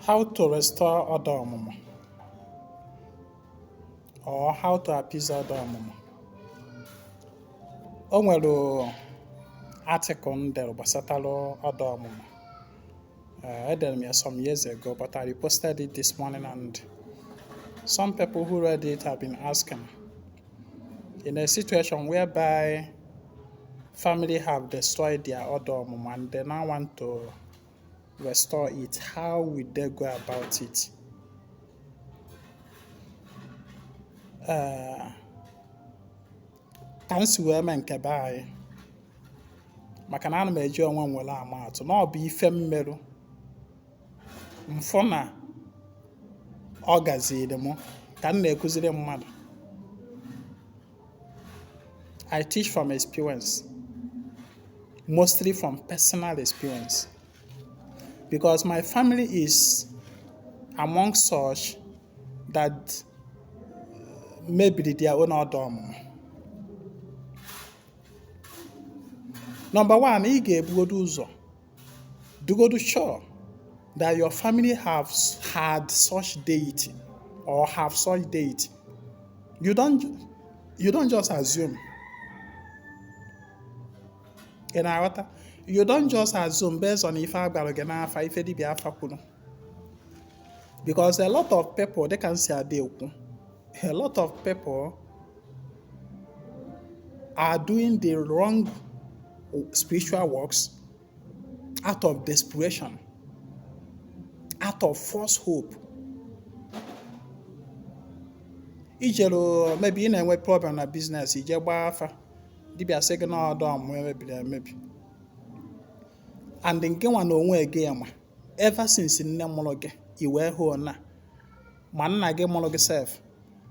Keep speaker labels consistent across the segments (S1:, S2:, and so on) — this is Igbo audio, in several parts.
S1: How to restore ọdọ ọmụmụ or how to appease ọdọ ọmụmụ. O nwere article m dere gbasatara ọdọ ọmụmụ. Edere m ya some years ago, but I reposted it this morning and some people who read it have been asking, in a situation whereby family have destroyed their ọdọ ọmụmụ and they now want to restore it, how will they go about it? Ka m si wee mee nke be anyị, maka na ana m eji onwe m were ama atụ na ọ bụ ife m merụ m fụ na ọ gaziri m ka m na-ekuziri mmadụ. I teach from experience, mostly from personal experience, because my family is among such that mebiri their own ọdọ ọmụmụ. Number one, ị ga-ebugodu ụzọ dụgodu sure that your family have had such deity or have such deity. You don't just assume. Ị na-aghọta? You don't just assume based on ife a gwara gị n'afa, ife dibịa afa kwuru. Because a lot of people, dịka m si adị ekwu, a lot of people are doing the wrong spiritual works out of desperation, out of false hope. I jere, maybe ị na-enwe problem na business, i je gbaa afa, dibịa sị gị na ọdọ ọmụmụ emebiri emebi, and nke nwa na onwe gị ma ever since nne mụrụ gị i wee hụ na ma nna gị mụrụ gị sef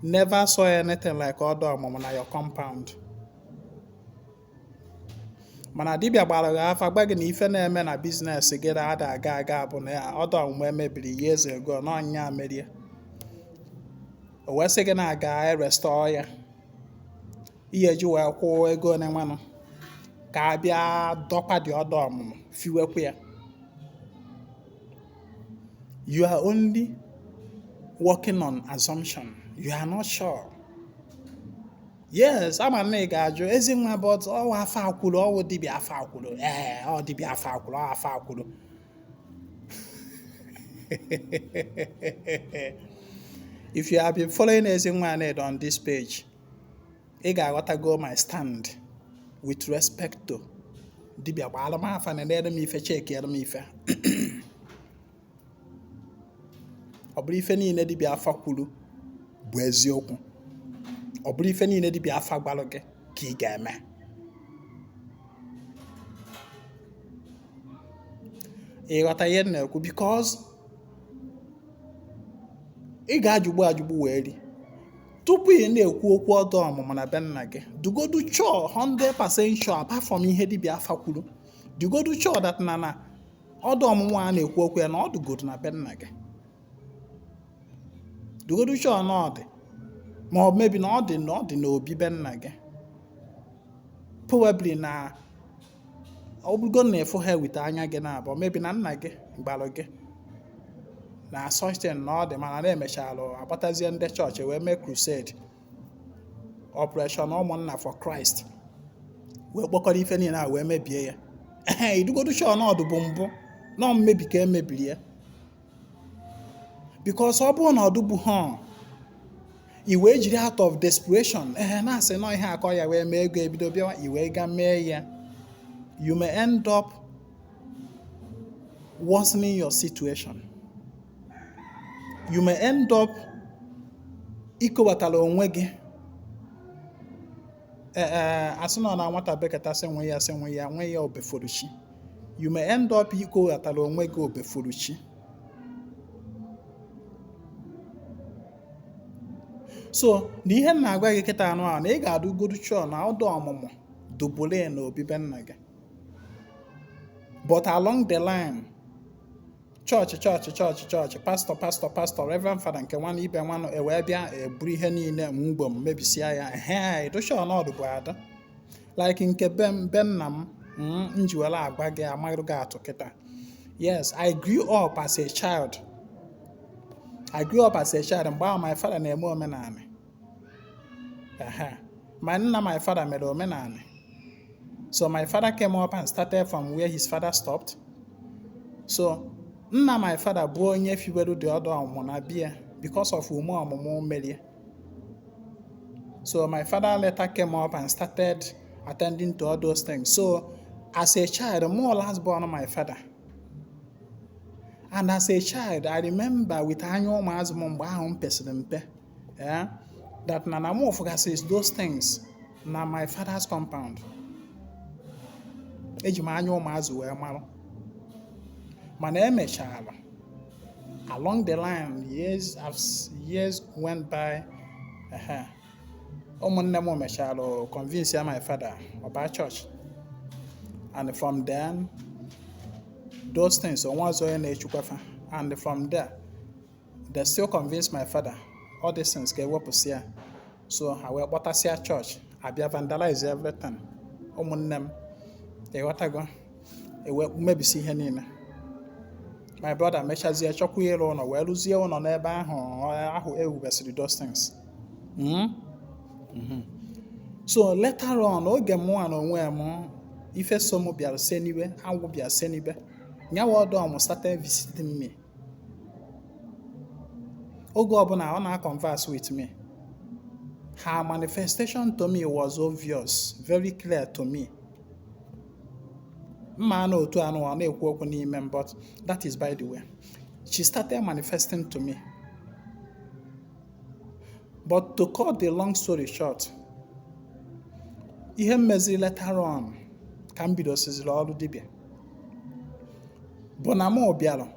S1: never saw anything like ọdọ ọmụmụ na your compound. Mana dibịa gbara gị afa, gwa gị na ife na-eme na business gị na-ada aga aga bụ na ọdọ ọmụmụ emebiri years ago na ọ nya merie. O wee sị gị na a ga-erestore ya, ihe eji wee kwụọ ego one nwanụ ka a bịa dọkwa dị ọdọ ọmụmụ fiwekwa ya. You are only working on assumption. You are not sure. Yes, ama na ị ga-ajụ Ezinwa, but ọwụ afa kwuru, ọwụ dibịa afa kwuru, ee, ọ dibịa afa kwuru, ọ afa kwuru. If you have been following Ezinwa Anaedo on this page, ị ga-aghọtago my stand with respect to dibịa gbaara m afa na enere m ife, chekiere m ife. Ọ bụrọ ife niile dibịa afa kwuru bụ eziokwu. Ọ bụrọ ife niile dibịa afa gwarụ gị ka ị ga-eme. Ị ghọta ihe m na-ekwu? Because ị ga-ajụgbu ajụgbu wee ri tupu ị na-ekwu okwu ọdọ ọmụmụ na be nna gị. Dugodu sure, 100% sure, apart from ihe dibịa afa kwuru, dugodu sure that na ọdọ ọmụmụ a na-ekwu okwu ya na ọ dụgodu na be nna gị. Dugodu sure na ọ dị, ma ọ maybe na ọ dị n'obi be nna gị. Probably na ọ bụrụgo na ị fụha with anya gị na-abụọ, maybe na nna gị gbalụ gị na such thing na ọ dị, mana na-emechalụ agbatazie ndị chọọchị wee mee crusade, operation ụmụnna for Christ, wee kpọkọrọ ife niile a wee mebie ya. Ehe, ị dụgodu sure na ọ dụbụ mbụ, na mmebi ka emebiri ya. Because ọ bụrụ na ọ dụbu ha, i wee jiri out of desperation, ee, na-asị nọ ihe akọ ya wee mee ego ebido bịawa, i wee ga mee ya, you may end up worsening your situation. You may end up ikobatara onwe gị. Ee, asị nọ na nwata bekata sị nwe ya, sị nwe ya, nwe ya obeforuchi. You may end up ikobatara onwe gị obeforuchi. So na ihe m na-agwa gị kịta anụ ahụ na ị ga-adụgodu sure na ọdụ ọmụmụ dụbule na obi be nna gị, but along the line, chọọchị, chọọchị, chọọchị, chọọchị, pastọ, pastọ, pastọ, reverend fada nke nwanne ibe nwanụ ewee bịa eburu ihe niile mgbo m mebisia ya. Ehe, ị dụ sure na ọ dụbụ adụ. Like nke be m, be nna m, m ji were agwa gị amarụ gị atụ kịta. Yes, I grew up as a child. I grew up as a child mgbe ahụ my father na-eme omenala. Ehe. My nna, my father mere omenala. So my father came up and started from where his father stopped. So nna my father bụ onye fiweru dị ọdụ ọmụmụ na bia because of ume ọmụmụ merie. So my father later came up and started attending to all those things. So as a child, more last born my father. And as a child, I remember with anya ụmụazị m mgbe ahụ m pesịrị mpe, eh, that na mụ fụgasị those things na my father's compound. Eji m anya ụmụazị wee marụ. Mana emechara along the line, years as years went by, ụmụnne m mechara convince ya my father ọba church, and from then those things onwe ọzọ onye na-echukwafa. And from there they still convince my father all these things ka ewepụsị ya. So ha wee kpọtasịa church, abịa vandalize everything. Ụmụnne m, ịghọtago, ewe mebisi ihe niile. My brother mechazie chọkwa ịrụ ụlọ, wee rụzie ụlọ n'ebe ahụ ahụ ewubesịrị those things. So later on, oge mụnwa na onwe m, ife so m bịara seniwe, agwụ bịara senibe nyawa, ọdụ ọmụ started visiting me. Oge ọbụla ọ na-converse with me, her manifestation to me was obvious, very clear to me. Mma na otu anụ ọ na-ekwu okwu n'ime m, but that is by the way. She started manifesting to me. But to cut the long story short, ihe m meziri later on ka m bidosiziri ọrụ dibịa bụ na mụ bịara,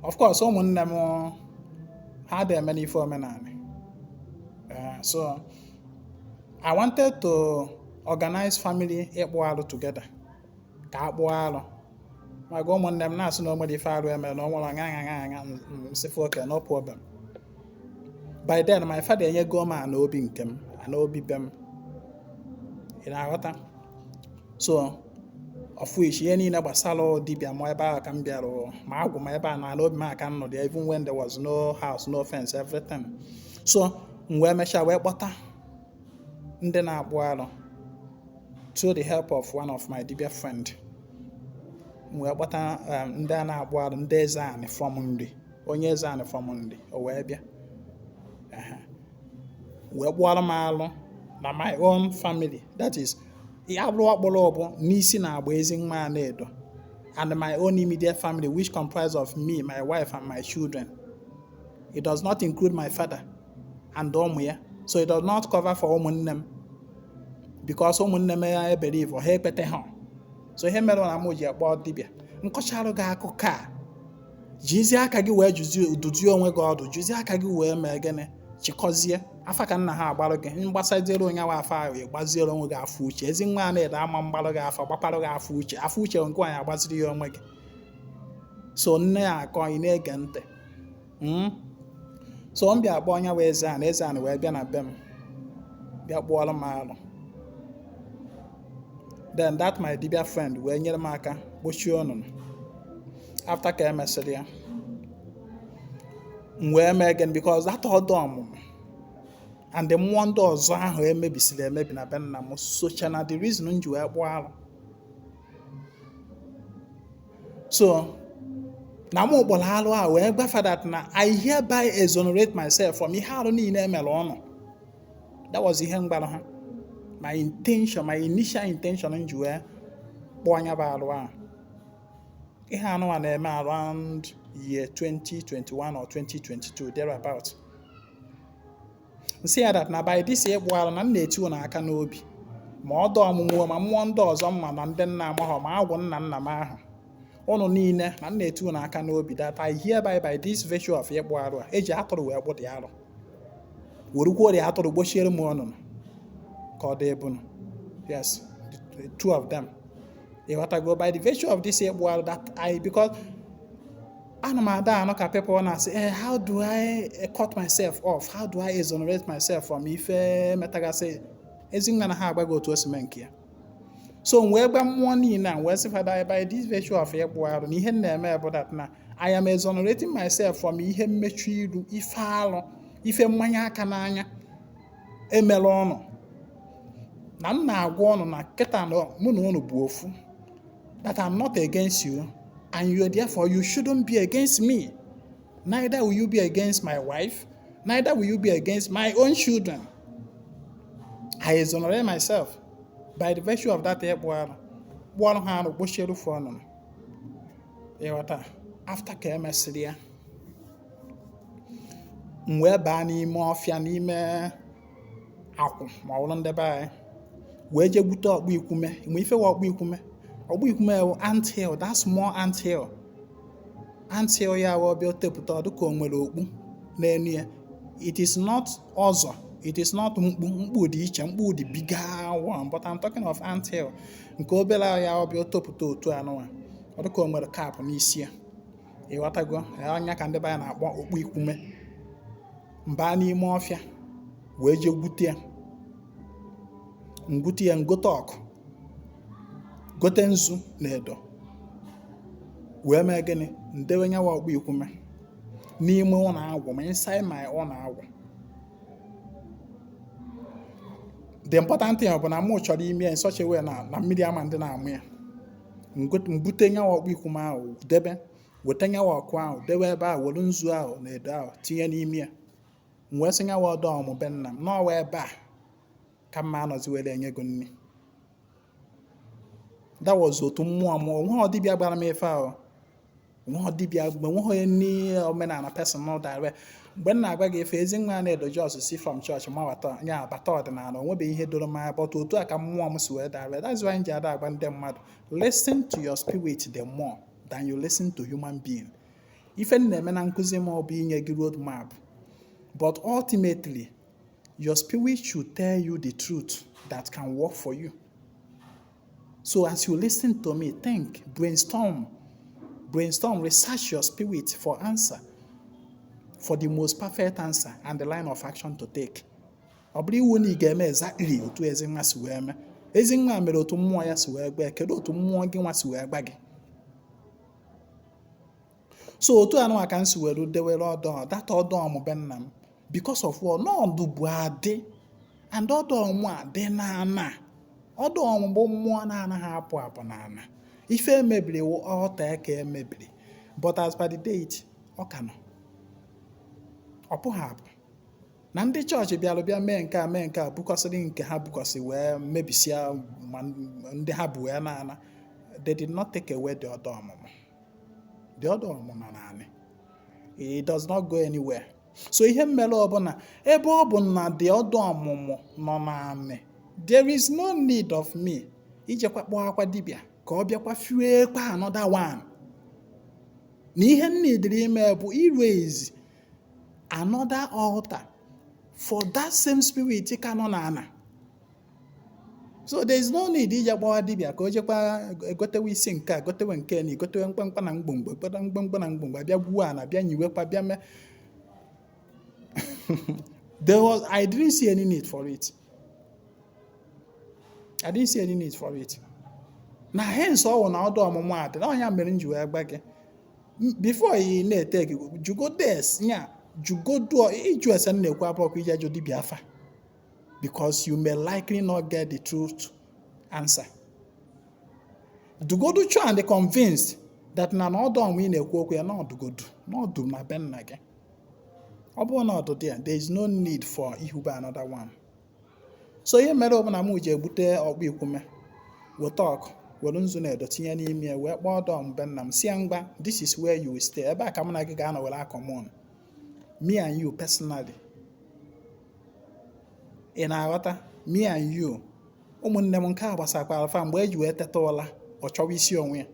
S1: of course, ụmụnne m ha dị eme n'ife omenala. So I wanted to organize family ịkpụ arụ together, ka a kpụọ arụ, maka ụmụnne m na-asị na o nwere ife arụ emere, na o nwere anya anya anya. Nsịfụ, okay, no problem. By then my father enyego m ana obi nke m, ana obi be m, ị na-aghọta? So of which ihe niile gbasara dibịa ma ebe ahụ ka m bịara, ma agwụ ma ebe a na ala obi m aka m nọ there, even when there was no house, no fence, everything. So m wee mechaa wee kpọta ndị na-akpụ arụ through the help of one of my dibia friend. M wee kpọta ndị a na-akpụ arụ, ndị eze anị from Nri, onye eze anị from Nri. O wee bịa. Ehe. Wee kpụọrọ m alụ na my own family, that is alụ ọkpụrụ bụ n'isi na-agba ezi nwa a na-edo, and my own immediate family, which comprise of me, my wife and my children. It does not include my father and ụmụ ya, so it does not cover for ụmụnne m, because ụmụnne m ya ebelieve, ha ekpete ha. So ihe mere na m ji akpọ dibịa nkọcharụ gị akụkọ a, jizie aka gị wee juzie duzie onwe gị ọdụ, jizie aka gị wee mee gịnị, chịkọzie afa ka nna ha agbarụ gị, mgbasaziere onye nwa afa ahụ, ịgbaziere onwe gị afọ uche. Ezi nwa a na-ede ama mgbarụ gị afọ, gbakwarụ gị afọ uche, afọ uche nke nwaanyị agbaziri ya onwe gị. So nne ya akọ, ị na-ege ntị. So m bịa kpọọ onye wee eze anị, eze anị wee bịa na be m, bịa kpụọrọ m alụ. Then that my dibia friend wee nyere m aka gbochie ọnụnụ. After ka emesịrị ya, m wee mee gịnị? Because that ọdụ ọmụmụ and the mmụọ ndị ọzọ ahụ emebisiri emebi na be nna m socha na the reason m ji wee kpụọ alụ. So na mụ kpọrọ alụ a wee gbafa that na I hereby exonerate myself from ihe arụ niile emere ọnụ. That was ihe m gwara ha, my intention, my initial intention m ji wee kpụọ anya bụ alụ ahụ. Ihe anụnwa na-eme around year 2021 or 2022 thereabout. Nsị ya that na by this ịkpụ alụ na m na-eti unu aka n'obi, ma ọdụ ọmụmụ, ma mmụọ ndị ọzọ mma, na ndị nna amaghọ, ma agwụ nna nna m ahụ, ụnụ niile, na m na-eti unu aka n'obi that I hereby, by this virtue of ịkpụ arụ a, eji atụrụ wee kpụ dị arụ, werukwuo dị atụrụ gbochiere m ọnụnụ ka ọ dị ebunu. Yes, the two of them, ịghọtago? By the virtue of this ịkpụ arụ that I, because ana m ada anụ ka people na-asị, eh, how do I cut myself off? How do I exonerate myself from ife metagasị? Ezi nwa na ha agbaghị otu o si mee nke ya. So m wee gba mmụọ niile a, wee sị, "Father, by this virtue of ịkpụ arụ na ihe m na-eme bụ that na I am exonerating myself from ihe mmechu iru, ife alụ, ife mmanya aka n'anya emela ọnụ na m na-agwa ọnụ na kịta na mụ na ụnụ bụ ofu, that I'm not against you and you, therefore you shouldn't be against me, neither will you be against my wife, neither will you be against my own children. I exonerate myself by the virtue of that ịkpụ arụ, kpụọrọ ha arụ, kpochiere fụ ọnụ. Ịghọta? After ka emesịrị ya, m wee baa n'ime ọfịa, n'ime akwụ ma ọ bụrụ ndị be anyị, wee jee gbute ọkpụ ikwume. Mgbe ife wa ọkpụ ikwume, ọkpụ ikwume wụ ant hill, that small ant hill. Ant hill ya wụ ọbịa tepụta, ọ dịka o nwere okpu n'enu ya. It is not ọzọ, it is not mkpu. Mkpu dị iche, mkpu dị bigger one, but I'm talking of ant hill nke obere ya, ọbịa topụta otu anụnwa, ọ dịka o nwere cap n'isi ya. Ịghọtago anya ka ndị be anyị na-akpọ okpu ikwume. Mbaa n'ime ọfịa wee jee gwute ya, ngwute ya, ngote ọkụ, gote nzu na edo, wee mee gịnị? Ndewe nyawa ọkpụ ikwume n'ime ụlọ agwụ ma inside my ụlọ agwụ. The important thing bụ na mụ chọrọ ime ya in such a way na mmiri ama ndị na-amụ ya. Mbute nyawa ọkpụ ikwume ahụ debe, weta nyawa ọkụ ahụ debe ebe ahụ, were nzu ahụ na edo ahụ tinye n'ime ya. M wee sị nyawa ọdọ ọmụ be nna m n'ọwa ebe a ka mma anọzi were enye gị nri. That was otu mmụọ m. Onweghị dibịa gbara m ife ahụ, onweghị dibịa, onweghị onye nni omenala person nọ direct. Mgbe m na-agwa gị ife ezi nwa na-edo jos si from church mawata ya abata ọdịnala, onwebeghị ihe doro m anya, but otu a ka mmụọ m si wee direct. That's why m ji ada agwa ndị mmadụ, listen to your spirit the more than you listen to human being. Ife m na-eme na nkụzi m ọ bụ inye gị road map, but ultimately your spirit should tell you the truth that can work for you. So as you listen to me, think, brainstorm, brainstorm, research your spirit for answer, for the most perfect answer and the line of action to take. Ọ bụrụ iwu na ị ga-eme exactly otu Ezinwa si wee mee. Ezinwa mere otu mmụọ ya si wee gba. Kedu otu mmụọ gị nwa si wee gba gị? So otu anụnwa ka m si were dewere ọdọ data ọdọ ọmụ be nna m, because of what n'ọdụ bụ adị and ọdọ ọmụ a dị n'ana. Ọdọ ọmụ bụ mmụọ na-anaghị apụ apụ n'ana. Ife emebiri wụ ọta ka emebiri, but as per the date, ọ ka nọ, ọ pụghị apụ. Na ndị chọọchị bịara bịa mee nke a, mee nke a, bukọsịrị nke ha bukọsị wee mebisia ma ndị ha bụ wee na-ana, they did not take away the ọdọ ọmụmụ. The ọdọ ọmụmụ nọ naanị, it does not go anywhere. So ihe mmere ọbụla, ebe ọ bụ na the ọdọ ọmụmụ nọ naanị, there is no need of me ijekwa kpọọ akwa dibịa ka ọ bịakwa fiekwa another one. Na ihe m nidiri ime bụ iraise another altar for that same spirit ka nọ n'ana. So there is no need ije gbawa dibịa ka o jekwa egotewe isi nke a, gotewe nke na egotewe mkpamkpa na mgbomgbo, mkpamkpa na mgbomgbo, abịa gbuo ana, bịa nyiwekwa, bịa mee. There was, I didn't see any need for it. I didn't see any need for it. Na hence ọ wụ na ọdụ ọmụmụ a dị na ọnya mere m ji wee gba gị before ị na-ete gị jugo des nya jugodo ịjụ ese m na-ekwu abụọkwa ije jụ dibịa afa, because you may likely not get the truth answer. Dugodu chọ and convinced that na ọdụ ọmụ ị na-ekwu okwu ya na ọdụgodu na ọdụ na be nna gị. Ọ bụrụ na ọdụ dị ya, there is no need for ihube another one. So ihe mere ọbụla m ji egbute ọkpụ ikwume, weta ọkụ, were nzu na edo tinye n'ime ya, wee kpọọ ọdọ mbe nna m, si ya, ngwa, this is where you will stay. Ebe a ka mụ na gị ga-anọ were commune, me and you personally. Ị na-aghọta? Me and you. Ụmụnne m, nke a gbasakwara fa mgbe eji wee teta ụla, ọ chọwa isi onwe ya.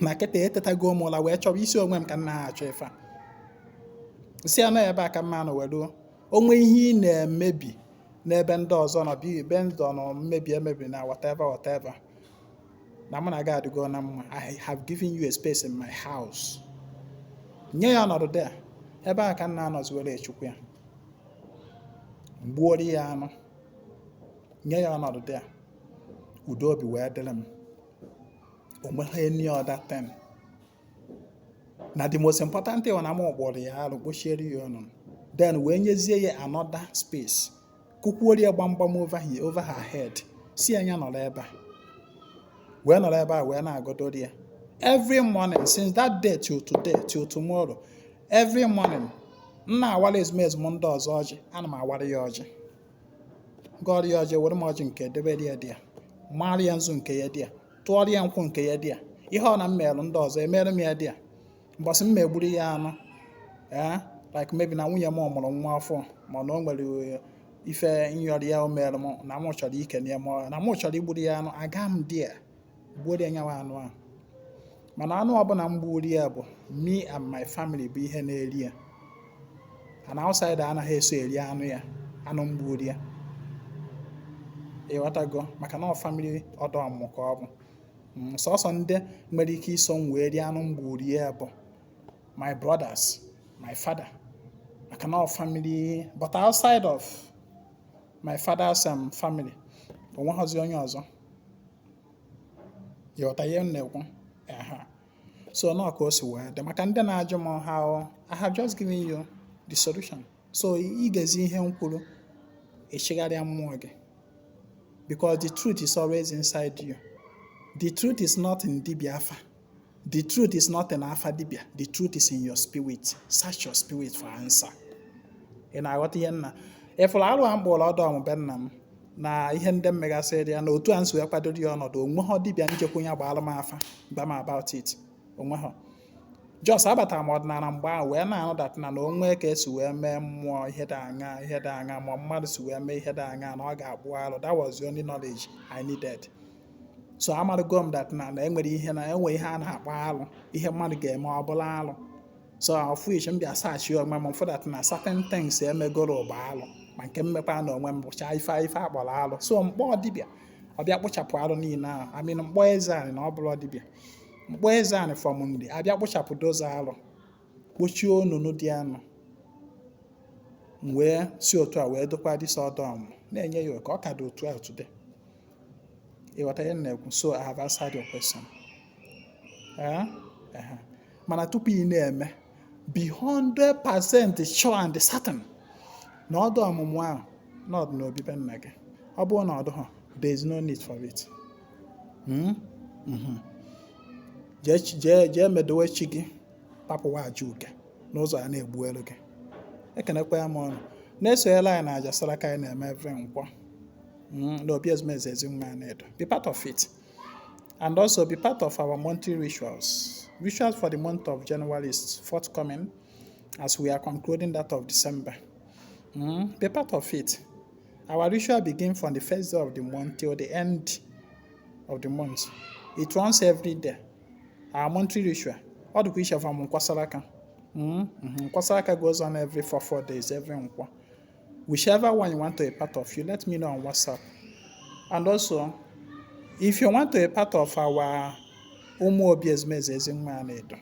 S1: Na kịta etetago m ụla wee chọwa isi onwe m ka m na-achọ ife a, si ya na ebe a ka mma nọ were onwe. Ihe ị na-emebi n'ebe ndị ọzọ nọ bi ebe ndị nọ mmebi emebiri na whatever whatever, na mụ na gị adịgo na mma. I have given you a space in my house. Nye ya ọnọdụ there. Ebe a ka m na-anọzi were echukwu ya, gbuoro ya anụ, nye ya ọnọdụ there. Udo obi wee dịrị m. O nweghị any other thing. Na the most important thing na m kpọrọ ya arụ, kpochiere ya ọnụ, then wee nyezie ya another space, kụkwuoro ya gbamgbam over her head, si anya nọrọ ebe a, wee nọrọ ebe a wee na-agọdori ya every morning since that day till today, till tomorrow. Every morning m na-awara ezumezu m ndị ọzọ ọjị, ana m awara ya ọjị, gọrọ ya ọjị, were m ọjị nke debere ya dị ya, mara ya nzu nke ya dị ya, tụọrọ ya nkwụ nke ya dị ya. Ihe ọ na m merụ ndị ọzọ, emere m ya dị ya. Mbọsị m megburu ya anụ, ee, like maybe na nwunye m mụrụ nwa afọ, ma na o nwere ife nyọrọ ya o mere m na m chọrọ ikene ya, ma na m chọrọ igburu ya anụ, aga m dị ya gbuoro ya nyawa anụ ahụ. Mana anụ ọbụla m gburu ya bụ me and my family bụ ihe na-eri ya. An outsider anaghị eso eri anụ ya, anụ m gburu ya. Ịghọtago? Maka na ọ family ọdọ ọmụmụ ka ọ bụ. Sọsọ ndị nwere ike iso m wee rie anụ m gburu ya bụ my brothers, my father, maka na ọ family. But outside of my father's family, onweghịzi onye ọzọ. Ịghọta ihe m na-ekwu? Aha. So nọ ka o si wee dị. Maka ndị na-ajụ m how, I have just given you the solution. So ị ga-ezi ihe m kwuru, echegharịa mmụọ gị, because the truth is always inside you. The truth is not in dibia afa. The truth is not in afa dibia. The truth is in your spirit. Search your spirit for answer. Ị na-aghọta ihe nna ịfụrụ arụ a mkpụrụ ọdọ ọmụbe nna m na ihe ndị m megasịrị ya na otu a nsi wee kwadoro ya ọnọdụ onweghọ dibịa njekwa ya gbaara m afa gba m about it. Onweghọ. Just abatara m ọdịnala mgbe ahụ wee na-anụ that na onwe ka esi wee mee mmụọ ihe dị aṅa, ihe dị aṅa, ma mmadụ si wee mee ihe dị aṅa na ọ ga-akpụ arụ. That was the only knowledge I needed. So amarụgo m that na enwere ihe na enwe ihe a na-akpọ alụ, ihe mmadụ ga-eme ọ bụla alụ. So of which m bịa search onwe m fụ that na certain things emegoro bụ alụ, ma nke mmekpa na onwe m bụcha ife akpọrọ alụ. So mkpọ dibịa ọ bịa kpụchapụ alụ niile ahụ. I mean, mkpọ eze anị na ọ bụrụ dibịa, mkpọ eze anị from nri abịa kpụchapụ dozo alụ, kpochie onunu dị anụ, m wee si otu a wee dokwa this ọdọ ọmụ na-enye ya oke ọ ka dị otu a today. Ịghọta ihe m na-ekwu? So I have answered your question. Ee, ehe. Mana tupu ị na-eme, be 100% sure and certain na ọdụ ọmụmụ ahụ na ọdụ n'obibe nna gị. Ọ bụrụ na ọ dụghọ, there is no need for it. Jee jee medowe chi gị, papụwa aja uke n'ụzọ a na-egbu elu gị. Ekenekwa ya m ọnụ na-esonyela anyị na aja saraka anyị na-eme every Nkwọ n'obi ezumezu Ezinwa Anaedo. Be part of it and also be part of our monthly rituals. Rituals for the month of January is forthcoming as we are concluding that of December. Be part of it. Our ritual begin from the first day of the month till the end of the month. It runs every day. Our monthly ritual. Ọ dịkwa iche from Nkwọ saraka. Nkwọ saraka goes on every 4 4 days, every Nkwọ. Whichever one you want to be part of, you let me know on WhatsApp. And also, if you want to be part of our Ụmụ Obi Ezumezu Ezinwa Anaedo,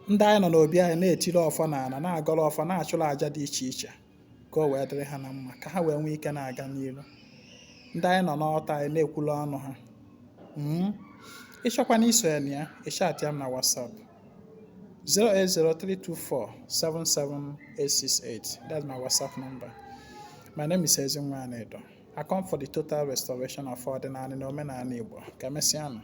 S1: ndị anyị nọ n'obi anyị na-etiri ọfọ n'ala, na-agọrọ ọfọ, na-achụrụ àjà dị iche iche ka o wee dịrị ha na mma, ka ha wee nwee ike na-aga n'iru, ndị anyị nọ n'ọta anyị na-ekwulu ọnụ ha. Ịchọkwana iso ya na ya, ịchat ya m na WhatsApp 08032477868. That's my WhatsApp number. My name is Ezinwa Anaedo. I come for the total restoration of ọdịnala na omenala Igbo. Ka emesịa nụ.